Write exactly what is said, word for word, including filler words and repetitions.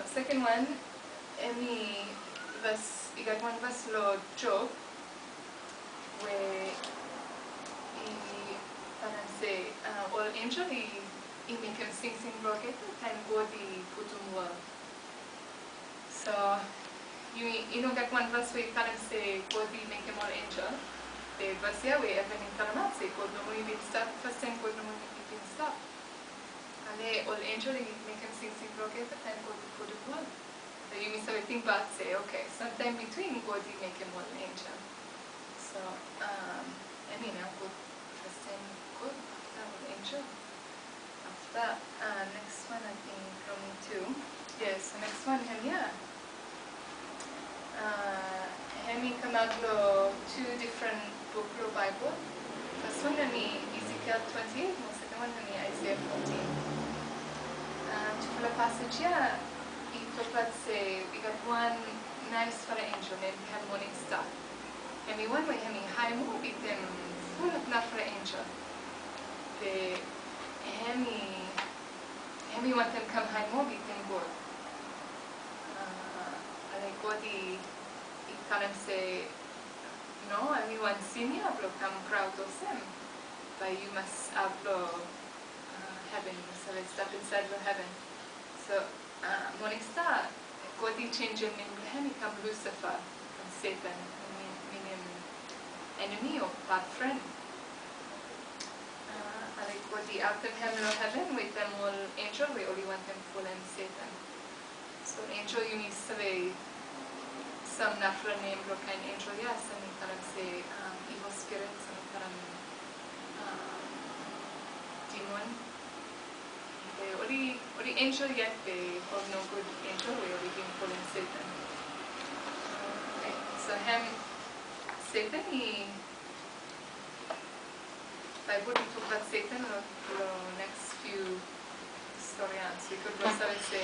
Seken wan, hemi vas, i gat wan vas lo Job we i talem se, a, ol enjel i, i mekem singsing blong olgeta taem God i putum wol. So, i, i no gat wan vas we i talem se God i mekem ol enjel. Be vas ia we Evan i talemaot se God nomo i bin stap, fastaem God nomo i bin stap. Ale ol enjel i mekem singsing blong olgeta taem God i putum wol. So yumi save tingbaot se, oke, samtaem bitwin God i mekem ol enjel. So, um, hemi nao God, fastaem God, afta ol enjel. Afta, a, neks wan, ating, blo mi tu. Yes, so neks wan hemia. A, hemi kamaot lo tu difren buk lo Baebol. Fas wan hemi Ezekiel twenty-eight, mo seken wan hemi Isaiah fourteen. A, tufala pasej ia i tokbaot se i gat wan naesfala enjel nem hem Morning Star. Hemi wan we hemi hae moa bitim fulap narafala enjel. Be hemi, hemi wantem kam hae moa bitim God. A, ale God i, i talem se no, hemi wan sin ia blo kam praod olsem. Bae yu mas aot lo, a, heven, yu mas save stap insaed lo heven. So, a, Morning Star, God i jenisim nem blo hem i kam Lucifer, kam Satan, mi-, minim enemi o bad fren. A, ale God i aotem hem lo heven wetem ol enjel we oli wantem folem Satan. So enjel, yumi save sam narafala nem blo kaen enjel ia, sam i talem se, um, evil spirit, sam i talem, um, demon. Be oli, oli enjel yet be ol nogud enjel we oli bin folem Satan. Oke, so hem Satan i, Baebol i tokbaot Satan lo, lo neks fiu storian. So yu gud blo save se